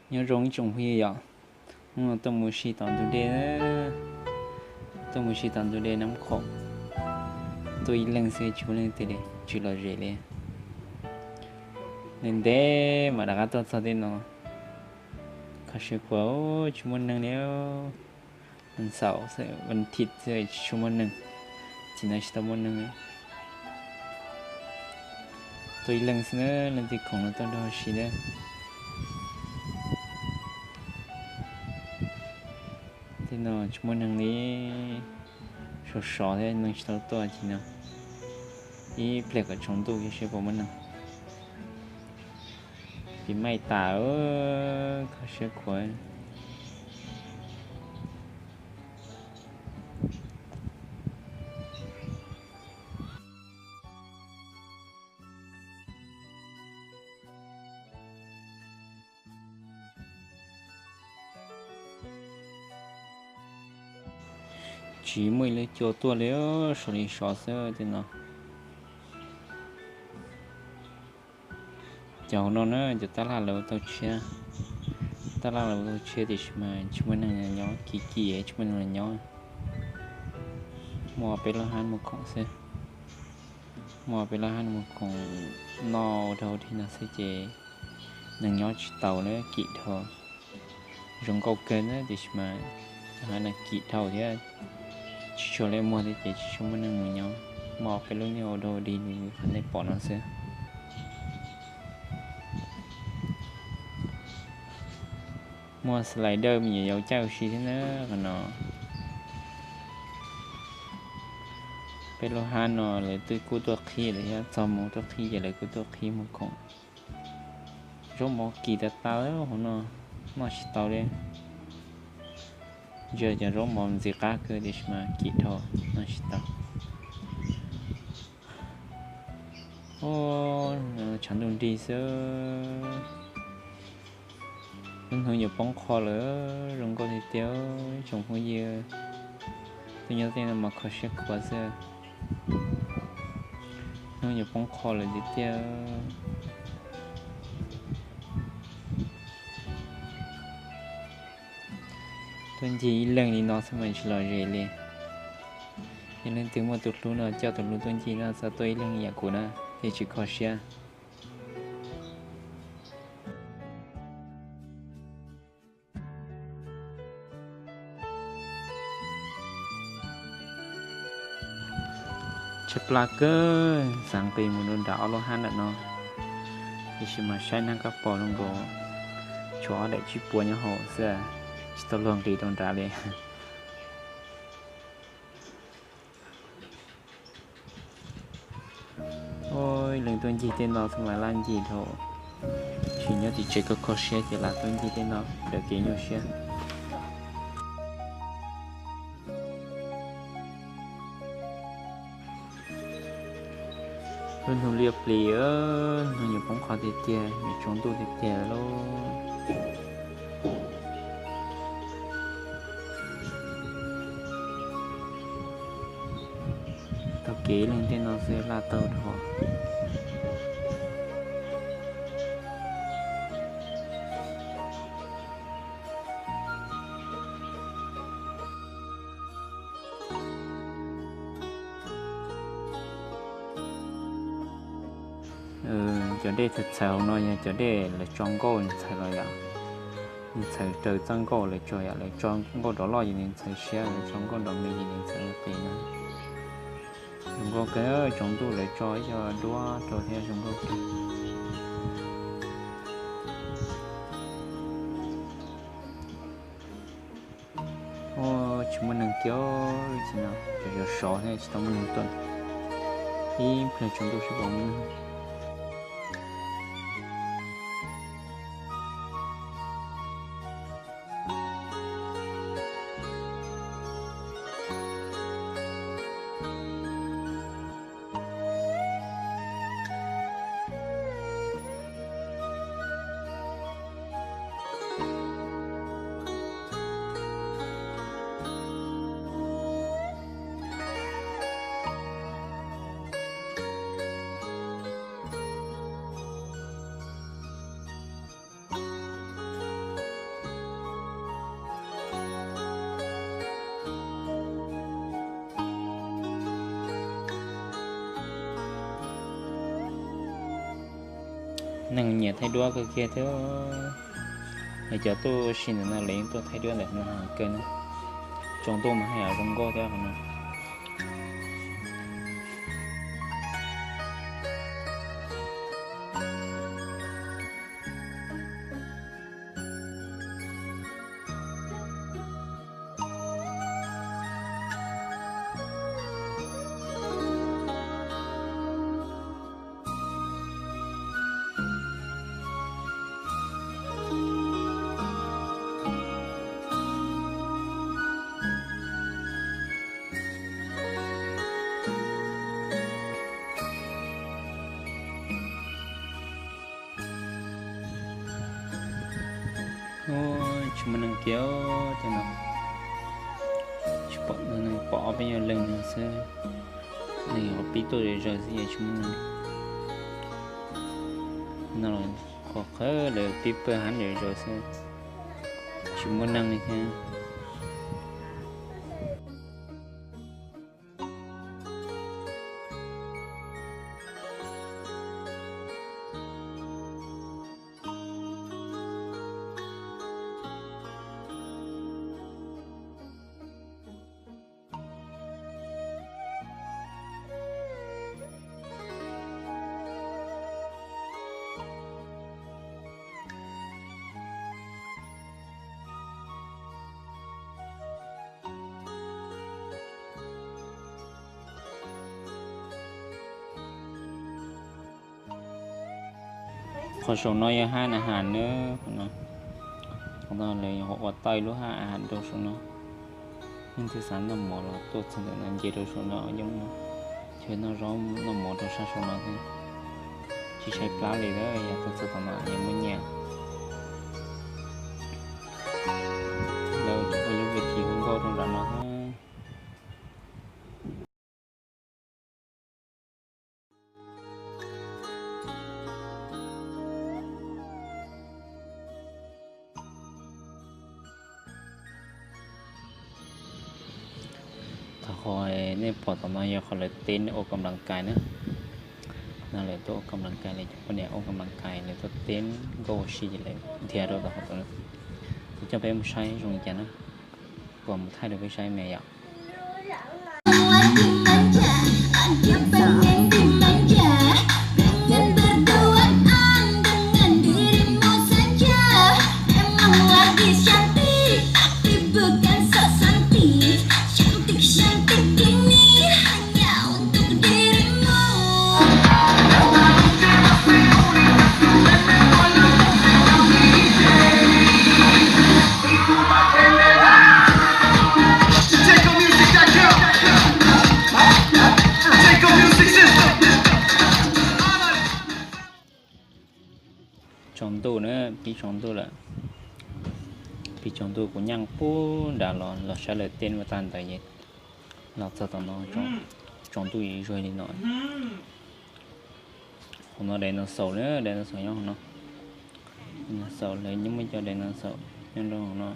Nyob zoo ib tsoom phooj ywg yom, hnub no tuaj mus si tom ntug dej, tuaj mus si tom ntug dej Nab Khoom, tuaj ib leeg xwb tsis muaj leej twg li, tsis lom zem li. Ntev ntev mam rov qab tuaj txog tej no, kho siab khuav tsis muaj neeg li. Xaum xwb, vas thiv xwb tsis tshua muaj neeg, txij no tsis tau muaj neeg li. Tuaj ib leeg xwb na, leej twg khoom no tuaj nrog si na. Tej no tsis muaj neeg li, sov sov thiab neeg tsis tau tuaj ces no, ib pliag kom tsaus ntuj seb puas muaj neeg. Pib maij tas, kho siab khuav. Tsis muaj ib lub cua tuaj li, sov li sov xwb tej no. Cov hauv no na cov tab laj lawv ua tau tshiab, tab laj lawv ua tau tshiab tiam sis mas tsis muaj neeg nyob, kim kim tsis muaj neeg los nyob. Muaj peb lub hab muag khoom xwb, muaj peb lub hab muag khoom noj ua dog ua dig no xwb ces neeg nyob tsis tau na, kim dhau. Zoo nkauj kawg na tiam sis mas cov hab no kim dhau thiab, tsis tshua muaj thiab ces tsis tshua muaj neeg mus nyob. Muaj peb lub nyob ua dog ua dig li qhov nej pom no xwb. Muaj slider me nyuam yaus caij ua si thiab na qhov no. Peb lub hab no lawv twb kuj tuaj qhib lawm thiab, txog mus tuaj qhib ces lawv kuj tuaj qhib muag khoom. Zaub mov kim tas tas hauv no, noj tsis tau li. Ntsia cov zaub mov ntxim qab kawg tiam sis mas kim dhau, noj tsis tau. Tshav ntuj nrig xwb, lub hnub yuav poob qho lawm, zoo nkauj tiag tiag tsoom phooj ywg. Tuaj nyob tej no mas kho siab khuav xwb, hnub yuav poob qho lawm tiag tiag. Tuaj ncig ib leeg li no xwb mas tsis lom zem li. Yog leej twg muaj tus hlub no coj tus hlub tuaj ncig no, txhob tuaj ib leeg yam kuv na, thiaj tsis kho siab. Tshaib plab kawg, xav nqis mus rau nram ob lub hab nram no, tiam sis mas saib nag kab pom zoo nkaus tshuav ob daim tsib puas nyob hauv xwb, tsis tau luag nqis rau nrad li. Ib leeg tuaj ncig tej no xwb mas laj ncig dhau, tsis nyob tim tsev kho kho siab ces lam tuaj ncig tej no daws kev nyuaj siab. Lub hnub liab pliv, hnub yuav poob qho tiag tiag, yuav tsaus ntuj tiag tiag lauj. Taug kev ib leeg tej no xwb laj tau dhau. Cov dej txhawv txhawv hauv no yog cov dej lawv tso nkauj ntxhais los yom. Ntxhais raws txoj nkauj lawv tso yom, lawv tso nkauj rov loj ces nws ntxhais siab, lawv tso nkauj rov me ces nws ntxhais qis na. Zoo nkauj kawg, tsaus ntuj lawv tso ib co duab rau thiab zoo nkauj kawg. Tsis muaj neeg kiag, tsis no, cov sov thiab tsis tau muaj neeg tuaj. Ib pliag tsaus ntuj seb puas muaj neeg. Neeg nyiam thaij duab kawg kiag thiab. Yog cov tuaj ua si ntawm no lawv yeej tuaj thaij duab ntawm no kawg na. Tsaus ntuj mas haj yam zoo nkauj thiab qhov no. Tsis muaj neeg kiag cov no. Tsis pom neeg, pom ob peb nyuag leeg no xwb. Neeg pib tuaj zom zaws xwb es tsis muaj neeg. No los qhov qhawv lawv pib pawg hab zom zaws xwb, tsis muaj neeg li thiab. Qhov saum no yog hab a has na, qhov no, qhov no lawv ua tau ib lub hab a has rau saum no. Leej twg xav noj mov los tuaj txog ntawm no nce rau saum no, yooj yim. Chaw noj zaub noj mov rau sab saum no thiab. Tsis saib plab li lawm, yog tuaj txog tom no yuav muaj nyiaj. Lawv ua lub ves thim hu nkauj rau nram no thiab. Thaum qhov nej pom tom no yog qhov lawv teb ua kam nplas kais na. No lawv tuaj ua kam nplas kais, lawv cov poj niam ua kam nplas kais, lawv tuaj teb nkauj ua si ces lawv dhia rau tom qhov tom no. Kuv coj peb mus saib zoo li cas na. Kuv mus thaij rau peb saib me yom. Tsaus ntuj na, pib tsaus ntuj lawm. Pib tsaus ntuj kuv nyeej pub nrad los, los saib lawv teb ua tag ntawd ces los txog tom no, tsaus ntuj zuag li no. Hauv no dinosaur na, dinosaur nyob hauv no. Dinosaur lawv nyob, muaj cov dinosaur nyob rau hauv no.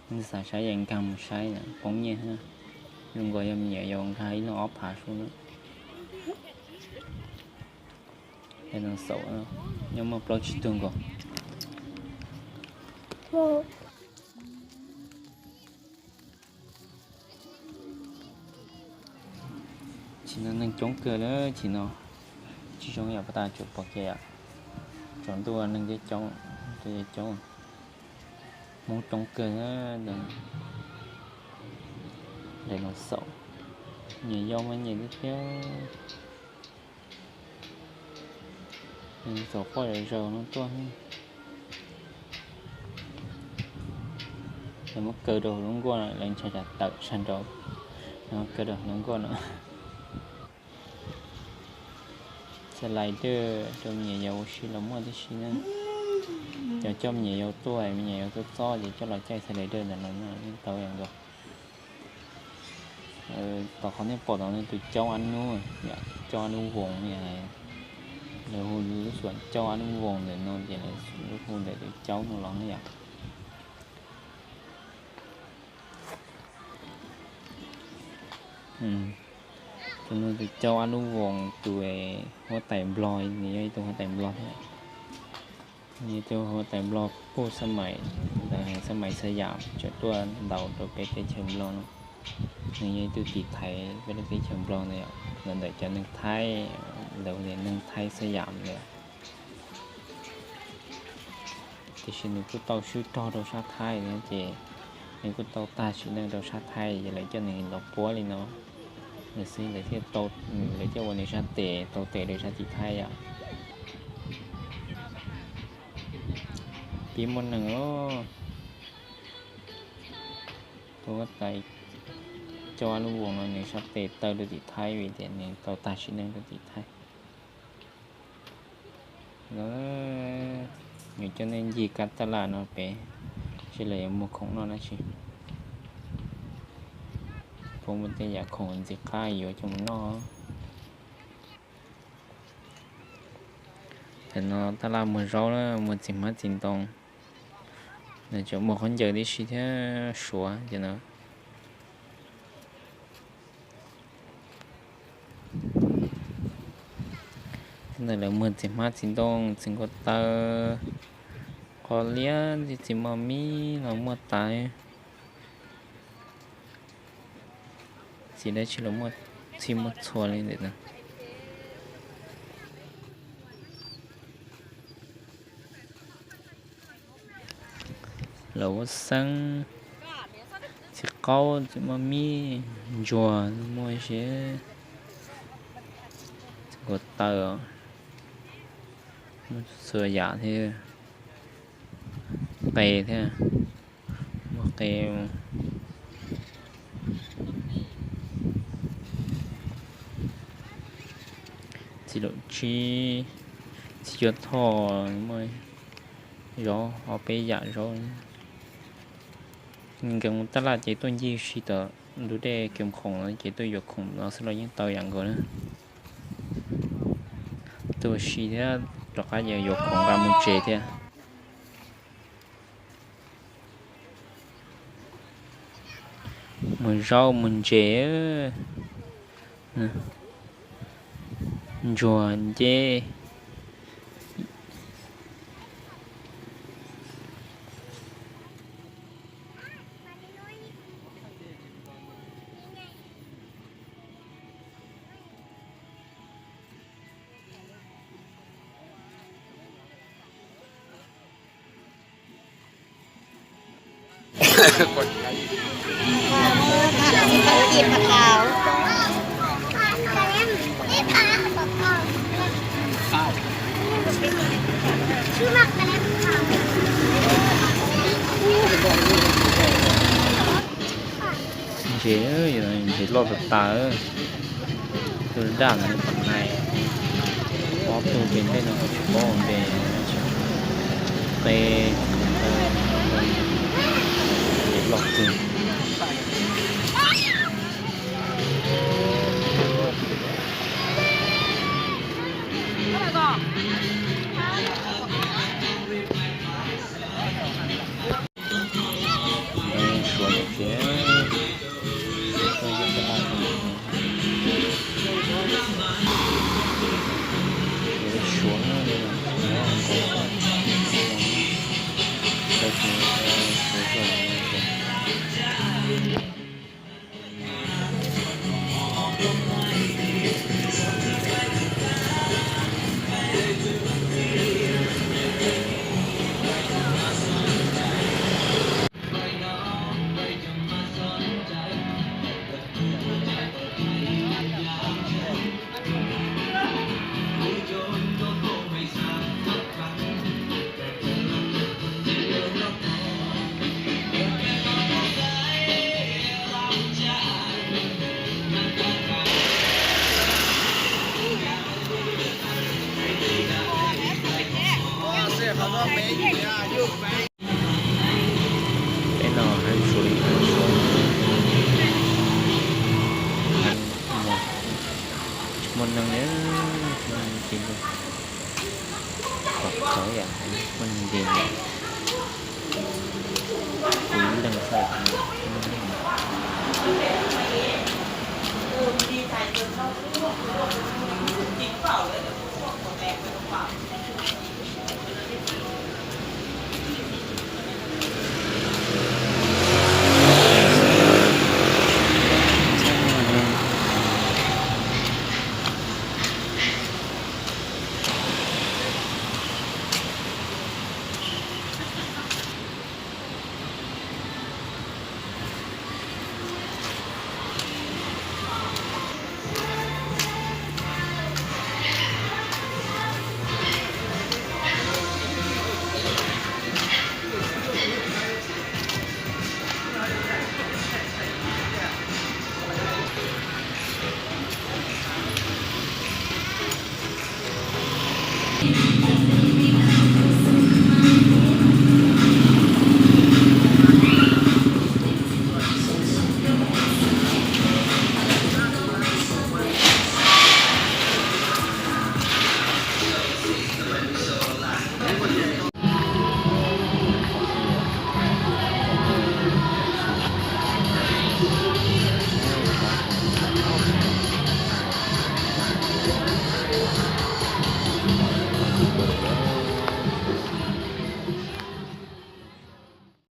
Leej twg xav saib ces nkag mus saib, poob nyiaj thiab. Zoo nkaus yog me nyuam yaus nkag ib leeg ob phav sub na. Dinosaur nyob muaj plaub tsib tug nkaus. Chim no neeg coob kawg lawm, chim no tsis zoo yam puag ta tsuas pom kev. Tsaus ntuj neeg coob, coob, Hmoob coob kawg. Dinosaur, nyias yau mas nyias tiag tiag. Dinosaur quaj zom zaws no tuaj. Lawv muab kaw rau hauv lub nkuaj no, lawv ntshai tsam tawm sab nraud. Lawv muab kaw rau hauv lub nkuaj no. Slide rau me nyuam yaus ua si los muaj tib si na. Cov coj me nyuam yaus tuaj, me nyuam yaus tuaj txob ces coj los caij slide ntawm no yeej tau yam nkaus. Tom qhov nej pom tom no tus caub ab nub, caub ab nub voos, lawv hu lub xua caub ab nub voos ntawm no ces lawv hu ntawm tus caub no los na yom. Tus no tus caub ab nub voos, tus huab tais nplog, nws yog ib tug huab tais nplog thiab. Nws yog tus huab tais Nplog puj xab mais, ntawd xab mais xab yam tseem tuaj ntaus rau peb teb chaws Nplog no. Nws yog ib tug tiv thaiv peb lub teb chaws Nplog ntawd, los ntawm cov neeg Thaib, lawv hu tias neeg Thaib xab yam ntawd. Tiam sis nws kuj tau swb rog rau sab Thaib thiab ces nws kuj tau tag sim neej rau sab Thaib ces lawv coj nws los puab li no. Lawv xwb lawv thiaj, lawv thiaj ua nws sab tes tau tes rau sab tim Thaib yom. Pib muaj neeg os. Tus huab tais coj lub voos no nws sab tes taw rau tim Thaib vim tias nws tau tag sim neej rau tim Thaib. Nws coj nej ncig kab taj laj no pem, seb lawv yuav muag khoom noj dab tsi. Puab muaj tej yam khoom ntxim qab yuav coj mus noj. Tam no taj laj muag zaub na, muag txiv hmab txiv ntoo. Nws tseem muag khaub ncaws tib si thiab suav ces no. Ntawm lawv muag txiv hmab txiv ntoo, txiv nkuaj taw, qos liab, txiv mos mis los muaj tas. Txiv dab tsi los muaj txhij muaj txhua li ntawm no. Lawv ua xeeb, txiv qaub, txiv mos mis, ntsuag muaj ib si, txiv nkuaj taw, muaj txhua yam thiab, qe thiab, muaj qe, txiv laum tsib, txiv cuab thoj, muaj zaub ob peb yam zaub. Nkees mus taj laj ces tuaj ncig si tom ntug dej Kev Khoom no ces tuaj yuav khoom no xwb los yeej tau yam nkaus na. Tuaj si thiab rov qab yuav khoom nqa mus tsev thiab. Muag zaub muag ntses, ntsuag nceb. Ntses, ntses loj tas tas. Tus daj no tom nai, ob tug pem ntej no tsis paub ua npe, qe, ntses loj kawg. Suav lawm tiag, suav na, suav nkaus, suav zog. Peb no hab suav li hab suav. Tsis muaj neeg li, tsis muaj neeg li. Qhov khawv yam muaj neeg li. Kuv ib leeg xwb.